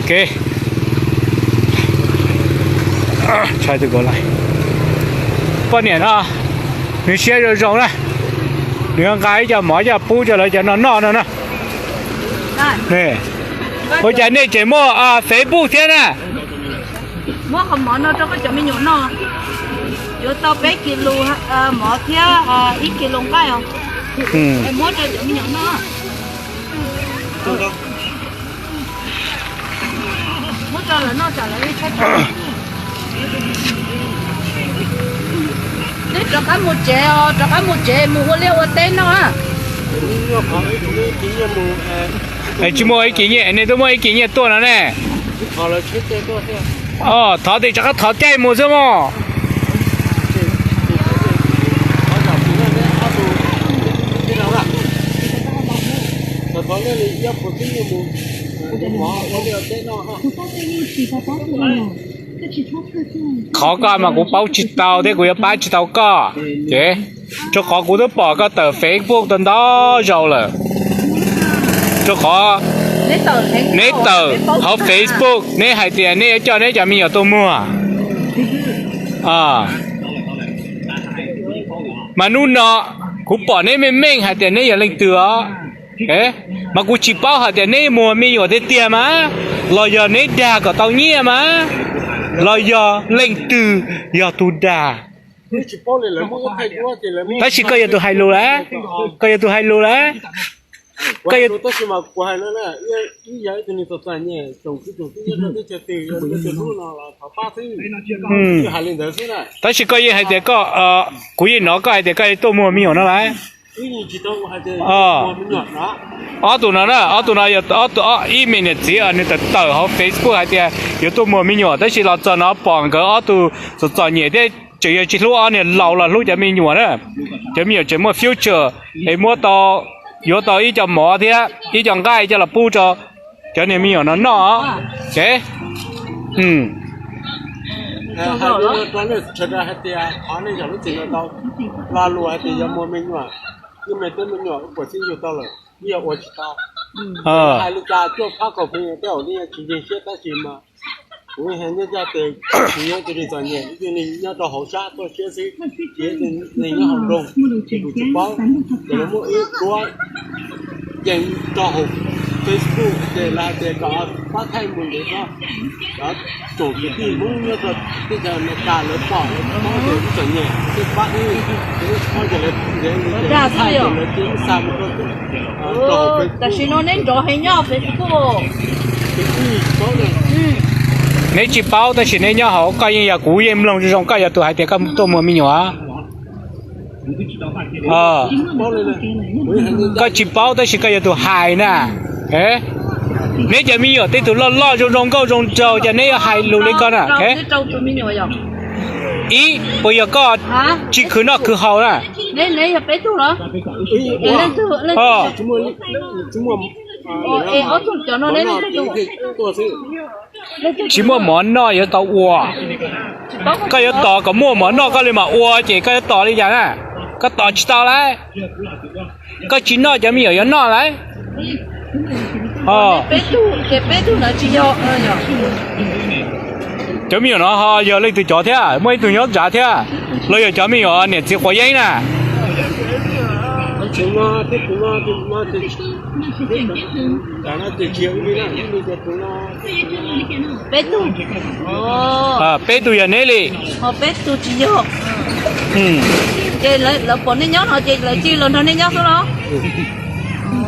Ke, poj niam no, nws siab zoo zoo na, nws nqa ib co mov coj pub rau lawv cov no noj no na. Ua cas nej tseem muaj Facebook thiab na? Muab qhov mov no rau koj cov me nyuam noj. Yuav tau peb kis lus mov thiab ib kis lus nqaij os. Muab rau cov me nyuam noj. Muab rau lawv noj tsam lawv li tshaib plab. Neb rov qab mus tsev os, rov qab mus tsev mus ua liaj ua teb noj. Tsis muaj ib kis nyiaj, nej twb muaj ib kis nyiaj tuaj no ne. Thov tias rov qab thov caij mus xwb mog. Qhov koj mas kuv paub tsis tau thiab kuv yuav pab tsis tau koj. Ces rau qhov kuv twb pom koj tawm Facebook tau ntau zaus lawm. Rau qhov neb tawm hauv Facebook, neb hais tias neb yuav coj neb cov me nyuam tuaj muag. Mas hnub no kuv pom neb meej meej hais tias neb yog leej twg os. Mas kuv tsis paub hais tias neb muag me nyuam tiag tiag mas, los yog neb dag kom tau nyiaj mas, los yog leej twg yog tus dag. Tab sis koj yog tus hais lus lawm, koj yog tus hais lus lawm, koj yog Tab sis koj yeej hais tias koj, kuv yeej hnov koj hais tias koj tuaj muag me nyuam no lawm. Ob tug no na, ob tug no yog ob tug, ib me niam txiv nws tawm tawm hauv Facebook hais tias yuav tuaj muag me nyuam, tab sis los txog no pom nkawd ob tug txom txom nyem thiab tseem yog tsis hlub ob niag laus los hlub cov me nyuam na. Cov me nyuam tseem muaj future es muab tau, yuav tau ib co mov thiab ib co nqaij coj los pub rau cov niag me nyuam no noj. Ces hais tias qhov nej cov lub txim no tau lo lus hais tias yog muag me nyuam, yog me tub me nyuam ua puas txwj yug tau lawm, yog ua tsis tau. Hais li cas cuaj phab kaum pheej tej zaum nej tsis ntseeg siab tab sis mas kuv hais nyob ncaj tias kuv nyob tus neeg txom nyem, ib tug neeg nyob rau hauv sab txoj siab xwb, ces ib tug neeg nyob hauv nroog ces kuv tsis paub. Ces lawv muaj ib duab yees rau hauv Facebook ces lawv hais tias kom pab thaij mus ntev no, cov tsoom kwv tij Hmoob nyob rau teb chaws Amelikas lawv pom lawv paub tias wb txom nyem, wb pab wb, ces wb tsis paub ces lawv ntev li ces thaij ces lawv cia wb xa mus rau Tam sim no neb nrov heev nyob Facebook. Neb tsis paub tab sis neb nyob hauv, koj yeej yog, kuv yeej mloog zoo zoo, koj yog tus hais tias koj tuaj muag me nyuam. Koj tsis paub tab sis koj yog tus hais na. Neb cov me nyuam tej tug loj loj zoo zoo nkauj zoo nraug ces neb yuav hais lus li ko na. Ib, puas yog koj tsis khwv noj khwv haus na? Tsis muaj mov noj yuav tau ua. Koj yuav tos kom muaj mov noj koj li mam ua ces koj yuav tos li cas na? Koj tos tsis tau lauj. Koj tsis noj cov me nyuam yuav noj lauj. Cov me nyuam no ho yog leej twg cov thiab, muaj ib tug nyob nrad thiab, los yog cov me nyuam niam txiv quav yeeb na? Peb tug yog neb li. Ces lawv pom nej nyob no ces lawv cia li los nrog nej nyob xwb los?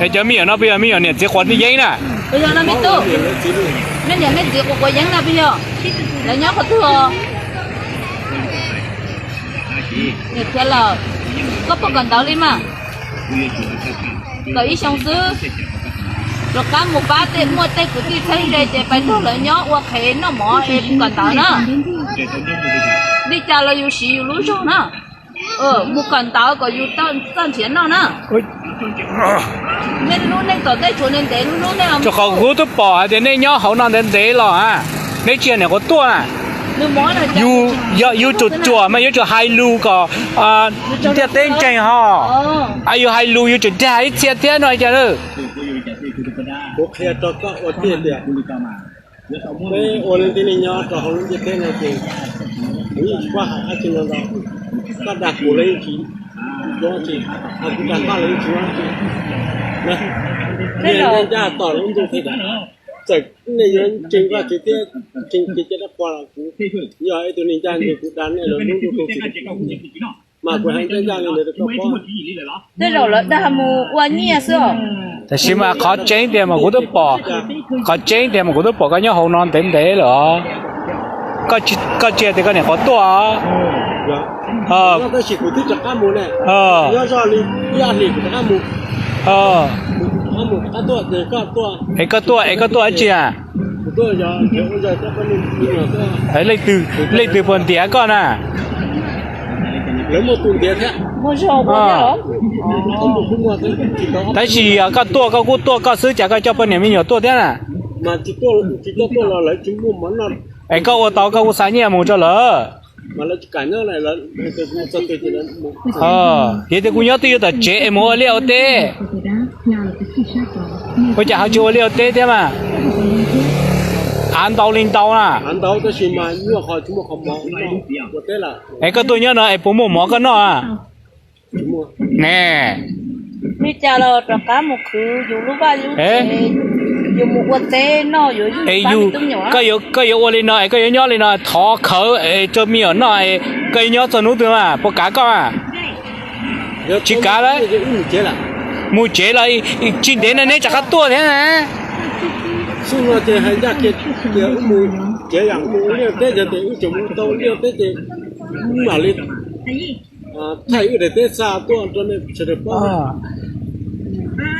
Es cov me nyuam no puas yog me nyuam niam txiv quav yeeb na? Puas yog no me tub? Me niam me txiv quav quav yeeb no puas yog? Lawv nyob qhov twg os? Niam thiab lawm, koj puas kawm ntawv li mas? Kawm ib xyoo xwb. Rov qab mus pab tej, muaj tej kwv tij txheeb ze ces pais nrog lawv nyob ua qhev noj mov es mus kawm ntawv na. Li cas los yus siv yus lub zog na. Mus kawm ntawv kom yus txawj nrhiav noj na. Nej lub neej tom ntej tshuav ntev ntev lub neej. Rau qhov kuv twb pom hais tias nej nyob hauv no ntev ntev los, neb tsis yog niam quav tuaj na. Yus, yus tsum ruam mas yus tsum hais lus kom ntiaj teb ntseeg ho. Yus hais lus yus tsum dag ib txhia thiab no cas. Kuv qhia rau koj ua tij tias Peb ua leej tib neeg nyob rau hauv lub ntiaj teb no ces kuv yeej tsis paub hais dab tsi no ntau. Koj dag kuv los yeej tsis, kuv dag koj los yeej tsis, niag ncaj ncaj tom lub ntuj thiab. Txawm nej yuav ntseeg Vajtswv thiab ntseeg kev cai dab qhuas los kuv yog ib tug neeg ncaj ncees, kuv dag nej los lub ntuj tub txim, mas kuv hais ncaj ncaj li ntawd rau koj paub. Tej zaum lawv dag mus ua nyiaj xwb os. Tab sis mas qhov tseeb tiag mas kuv twb pom, qhov tseeb tiag mas kuv twb pom koj nyob hauv no ntev ntev lawm os. Koj tsis hais tias koj niam qhuav tuaj os. Tab sis kuv twb rov qab mus ne. Nyob zoj li ib ob hlis kuv rov qab mus. Es koj tuaj, es koj tuaj dab tsi na? Leej twg, leej twg puas ntiav koj na? Tab sis yog koj tuaj koj kuj tuaj koj xwb, cas koj coj poj niam me nyuam tuaj thiab na? Es koj ua tau koj kuj xa nyiaj mus rau lawv. Yog tias kuv nyob twj ywm tom tsev es mus ua liaj ua teb, ua cas ho tsis ua liaj ua teb thiab mas? Av ntau li ntau na. Es koj tuaj nyob no es puas muaj mov koj noj? Ne, li cas los rov qab mus khwv yus lub vaj lub tsev, yus mus ua teb noj yuav es yus, koj yuav ua li no es koj yuav nyob li no thov khawv es rau me nyuam noj es koj yuav nyob txog hnub twg mas puas kav koj mas? Tsis kav lawm. Mus tsev los tsis ntev no neb rov qab tuaj thiab na. Xub no ces hais ncaj kiag tias wb mus tsev, mus ua liaj teb, yog tias wb tseem mus tau liaj teb ces wb mam li thaij wb daim teb xa tuaj rau nej sawv daws paub.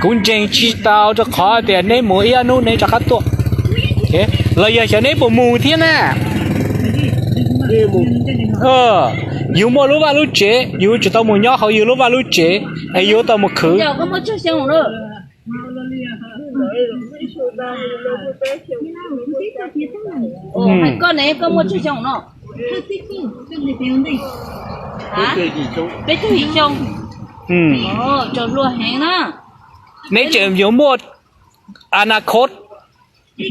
Kuv ntseeg tsis tau rau qhov tias neb mus ib ob hnub neb rov qab tuaj, los yog xyov neb puas mus thiab na. Yus muaj lub vaj lub tsev, yus tsis tau mus nyob hauv yus lub vaj lub tsev, es yus tau mus khwv. Koj ne, koj muaj tsawg xyoo no? Peb caug yim xyoo. Tseem hluas heev na. Neb tseem yuav muaj a na khos. Neb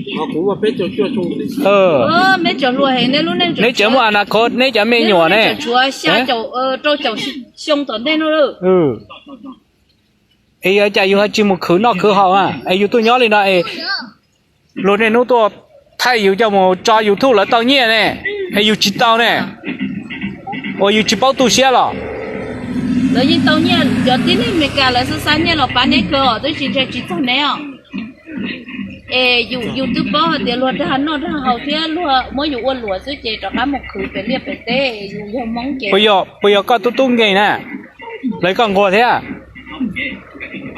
tseem muaj a na khos, neb cov me nyuam ne. Tshuav xya caum rau caum xyoo tom ntej no. Es yog cas yus ho tsis mus khwv noj khwv haus na, es yus tuaj nyob li no es luag niaj hnub tuaj thaij yus coj mus tso YouTube lawv tau nyiaj ne, es yus tsis tau ne, uas yus tsis paub tu siab los? Lawv yeej tau nyiaj, cov tib neeg Meskas lawv xa xa nyiaj los pab neb kawg os, twb tsis ntshai tsis txog neb os. Es yus twb paub hais tias luag dag noj dag haus thiab luag muab yus ua luam xwb ces rov qab mus khwv pem liaj pem teb, yus yog Hmoob ces. Puas yog koj tub tub nkeeg na, lawv koj nquag thiab?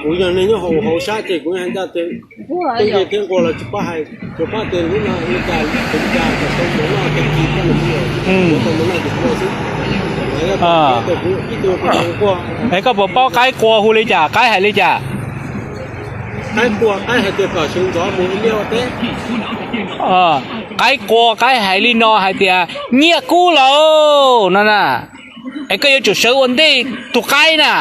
Kuv yog neeg nyob hauv hauv sab ces kuv hais ncaj tias tub nkeeg thiab nquag los tsis paub hais, tsuas paub tias lub no li cas, tus cas kom tau mus noj tag kis, es koj puas paub qaib qua hu li cas, qaib hais li cas? Qaib qua, qaib hais tias kom sawv ntxov mus ua liaj ua teb. Qaib qua, qaib hais li no hais tias nyiaj kub lauj no na. Es koj yuav tsum sawv ua ntej tus qaib na.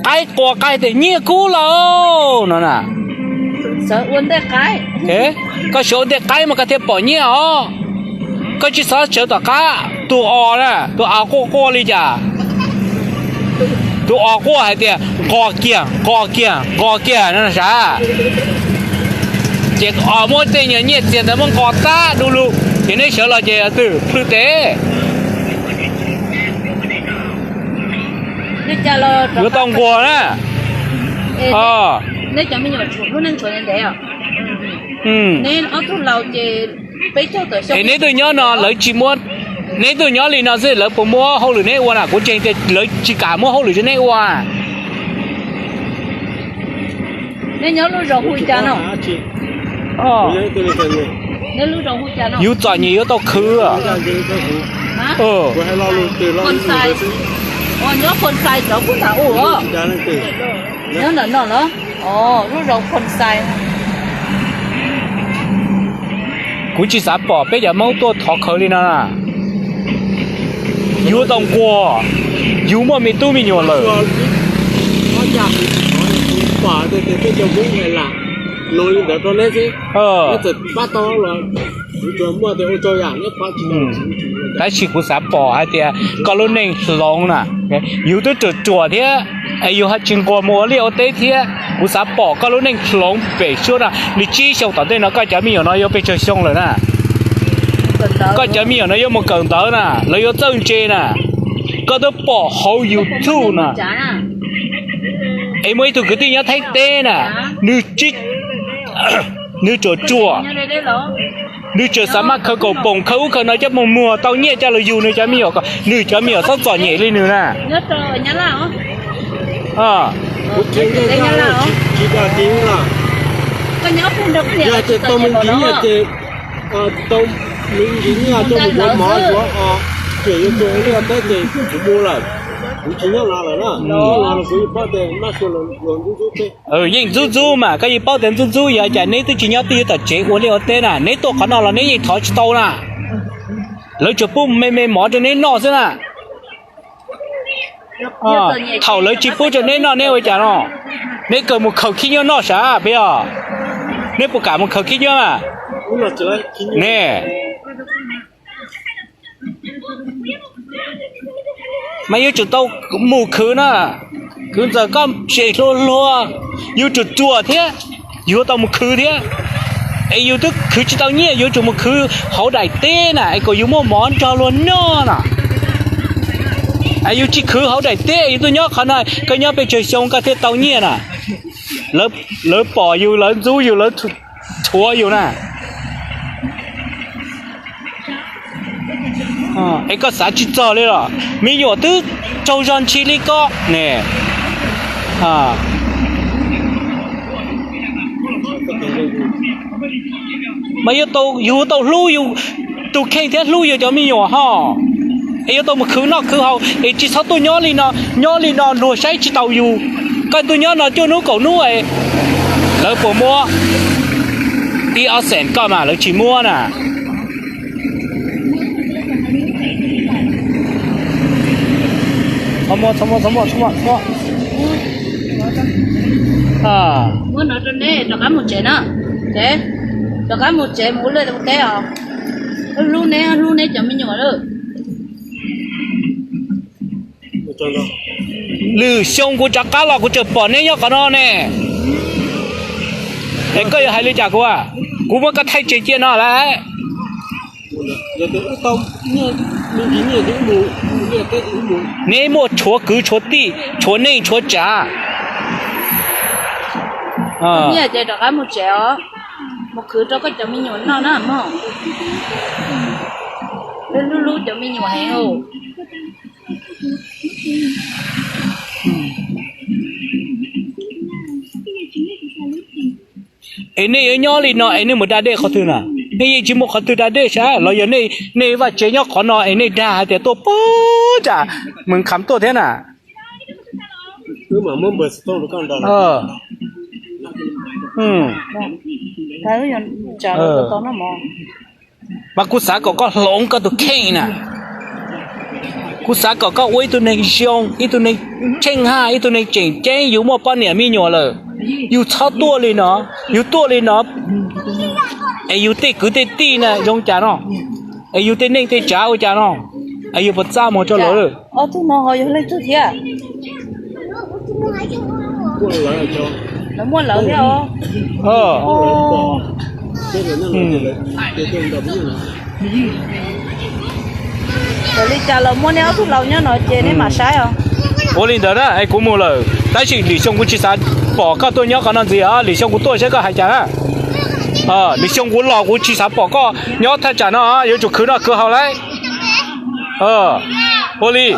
Qaib qua, qaib tias nyiaj kub lauj no na. Koj sawv ua ntej qaib mas koj thiaj pom nyiaj os. Koj tsis xav sawv tom qab. Tus os na, tus os quaj quaj li cas? Tus os quaj hais tias nqos kiag, nqos kiag, nqos kiag no sav. Ces os muab tej nyuag nyiaj txiag ntawd muab nqos tag du lug, ces neb sawv los ces twb plhws tes. Yuav tau nquag na. Es neb tuaj nyob no lawv tsis muab, neb tuaj nyob li no xwb lawv puas muab hauj lwm neb ua na? Kuv ntseeg tias lawv tsis kam muab hauj lwm rau neb ua. Neb nyob lub zos hu cas no? Yus txom nyem yuav tau khwv. Nyob Phon Xais cov kuj tham u os. Nyob ntawm no los? Lub zos Phon Xais. Kuv tsis xav pom peb cov Hmoob tuaj thov khawv li no na. Yuav tau nquag, yus muaj me tub me nyuam lawm. Pom tias tej cov Hmoob hais lam luag li ntawd rau neb xwb, neb txawm pab tau los kuv tsuas muaj tias ua tsaug yam neb pab tsis tau. Tab sis kuv xav pom hais tias koj lub neej hloov na, yus twb ruam ruam thiab es yus ho tsis nquag mus ua liaj ua teb thiab. Kuv xav pom koj lub neej hloov pem suab no li tsib xyoos tom ntej no, koj cov me nyuam no yuav pes tsawg xyoo lawm na? Koj cov me nyuam no yuav mus kawm ntawv na, lawv yuav txawj ntse na. Koj twb pom hauv YouTube na, es muaj ib tug kwv tij nyob Thaib teb na, nws ruam ruam, nws tseem xav maj khaws kaum poom khaws ub khaws no coj mus muag tau nyiaj coj los yug nws cov me nyuam, nws cov me nyuam txhob txom nyem li nws na. Yog ces tau me ntsis nyiaj ces tau me ntsis nyiaj coj mus yuav mov yuav os, ces yuav tua ua liaj ua teb ces kuv mus lawm, kuv tsis nyob los lawm na. Nyob los kuv yeej paub tias maj xyuas luag ntxub ntxub. Yeej ntxub ntxub mas koj yeej paub tias ntxub ntxub, yog cas neb twb tsis nyob twj ywm tom tsev ua liaj ua teb na, neb tuaj qhov no los neb yeej thov tsis tau na. Lawv tsuas pub me me mov rau neb noj xwb na. Thaum lawv tsis pub rau neb noj neb ua cas no? Neb kawg mus khaws khib nyiab noj sav peb os. Neb puas kam mus khaws khib nyiab mas? Ne, mas yuav tsum tau mus khwv na. Kwv ntxawm koj tseem hluas hluas, yus ruam ruam thiab, yuav tau mus khwv thiab. Es yus twb khwv tsis tau nyiaj, yuav tsum mus khwv hauv daim teb na es kom yus muaj mov nrog luag noj na. Es yus tsis khwv hauv daim teb, yus tuaj nyob qhov no, koj nyob pes tsawg xyoo koj thiaj tau nyiaj na? Lawv pom yus, lawv ntxub yus, lawv rhuav yus na. Es koj xav tsis txog li los? Me nyuam twb tsaug zog ntshis li koj ne. Mas yuav tau, yus tau hlub yus tus kheej thiab hlub yus cov me nyuam ho. Es yuav tau mus khwv noj khwv haus es tsis txhob tuaj nyob li no, nyob li no luag saib tsis taus yus. Koj tuaj nyob no cuaj hnub kaum hnub es lawv puas muab ib ob xees koj mas lawv tsis muab na. Muab no rau neb rov qab mus tsev na. Rov qab mus tsev mus ua liaj ua teb os. Hlub neb, hlub neb cov me nyuam lawm. Lwm xyoo kuv rov qab los kuv tseem pom neb nyob qhov no ne. Es koj yuav hais li cas kuv? Kuv muab koj thaij tseg cia no lawm. Neb muaj tshuav kwv tshuav tij, tshuav neej tshuav tsav. Nyiaj ces rov qab mus tsev os, mus khwv rau koj cov me nyuam noj na mog. Hlub hlub cov me nyuam heev os. Es nej yuav nyob li no es nej mus da dej qhov twg na? Nej yeej tsis muaj qhov twg da dej sab los yog nej vaj tsev nyob qhov no es nej dag hais tias tuaj puag nram Mws Kham tuaj thiab na? Mas kuv xav kom koj hloov koj tus kheej na. Kuv xav kom koj ua ib tug neeg zoo, ib tug neeg tsheej haj, ib tug neeg tseem ceeb, yus muaj poj niam me nyuam lawm. Yus txhob tuaj li no, yus tuaj li no es yus tej kwv tej tij na zoo cas no, es yus tej neej tej tsav ua cas no, es yus puas txaj muag rau lawv? Ob tug no ho yog leej twg thiab? Lawv muaj lawv thiab os. Ua li cas los muaj nej ob tug laus nyob no ces nej mam saib os. Ua li ntawd na, es kuv mus lawm, tab sis lwm xyoo kuv tsis xav pom koj tuaj nyob qhov no ntxiv os, lwm xyoo kuv tuaj saib koj hais cas na. Lwm xyoo kuv los kuv tsis xav pom koj nyob thaj tsam no, yuav tsum khwv noj khwv haus lauj. Ua li.